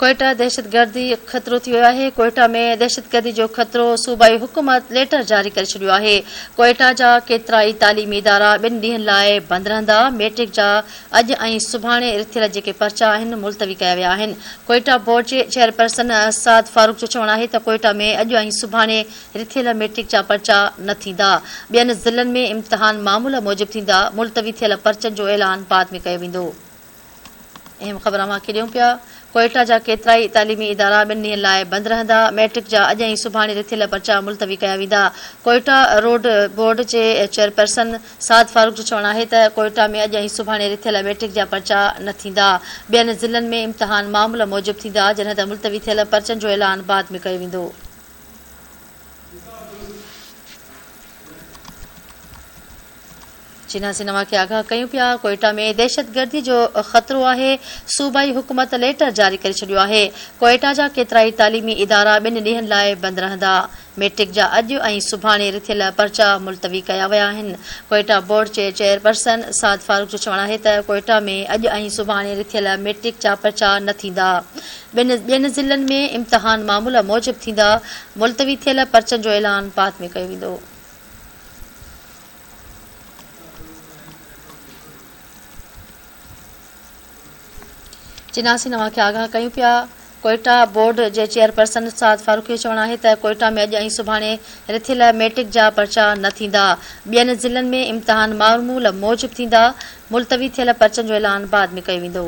ڪوئيٽا دهشتگردي خطرو ٿي ويو آهي، ڪوئيٽا ۾ دهشتگردي جو خطرو صوبائي حڪومت ليٽر جاري ڪري ڇڏيو آهي، ڪوئيٽا جا ڪيترائي تعليمي ادارا ٻن ڏينهن لاء بند رهندا، ميٽرڪ جا اڄ ۽ سڀاڻي رٿيل جيڪي پرچا آهن ملتوي ڪيا ويا آهن، ڪوئيٽا بورڊ جي چيئرپرسن سعد فاروق جو چوڻ آهي ته ڪوئيٽا ۾ اڄ ۽ سڀاڻي رٿيل ميٽرڪ جا پرچا نه ٿيندا، ٻين ضلعن ۾ امتحان معمول موجب ٿيندا، ملتوي ٿيل پرچن جو اعلان بعد ۾ ڪيو ويندو. اهم خبر اوهان کي ڏيون پيا، ڪوئيٽا جا ڪيترائي تعليمي ادارا ٻن ڏينهن لاء بند رهندا، ميٽرڪ جا اڄ ۽ سڀاڻي رٿيل پرچا ملتوي ڪيا ويندا. ڪوئيٽا روڊ بورڊ جي چيئرپرسن سعد فاروق جو چوڻ آهي ته ڪوئيٽا ۾ اڄ ۽ سڀاڻي رٿيل ميٽرڪ جا پرچا نه ٿيندا، ٻين ضلعن ۾ امتحان معمول موجب ٿيندا، جڏهن ته ملتوي ٿيل پرچن جو اعلان بعد ۾ ڪيو ويندو. چينا سينما کي آگاهه ڪيون پيا، ڪوئيٽا ۾ دهشتگردي جو خطرو آهي، صوبائي حڪومت ليٽر جاري ڪري ڇڏيو آهي، ڪوئيٽا جا ڪيترائي تعليمي ادارا ٻن ڏينهن لاء بند رهندا، ميٽرڪ جا اڄ ۽ سڀاڻي رٿيل پرچا ملتوي ڪيا ويا آهن، ڪوئيٽا بورڊ جي چيئرپرسن سعد فاروق جو چوڻ آهي ته ڪوئيٽا ۾ اڄ ۽ سڀاڻي رٿيل ميٽرڪ جا پرچا نه ٿيندا، ٻن ٻين ضلعن ۾ امتحان معمول موجب ٿيندا، ملتوي ٿيل پرچن جو اعلان بعد ۾ ڪيو ويندو. چناسين اوهان کي آگاهه ڪيون پيا. ڪوئيٽا بورڊ جي چيئرپرسن سعد فاروقي جو چوڻ آهي ته ڪوئيٽا ۾ اڄ ۽ سڀاڻي رٿيل ميٽرڪ جا پرچا نه ٿيندا، ٻين ضلعن ۾ امتحان معمول موجب ٿيندا، ملتوي ٿيل پرچن جو اعلان بعد ۾ ڪيو ويندو.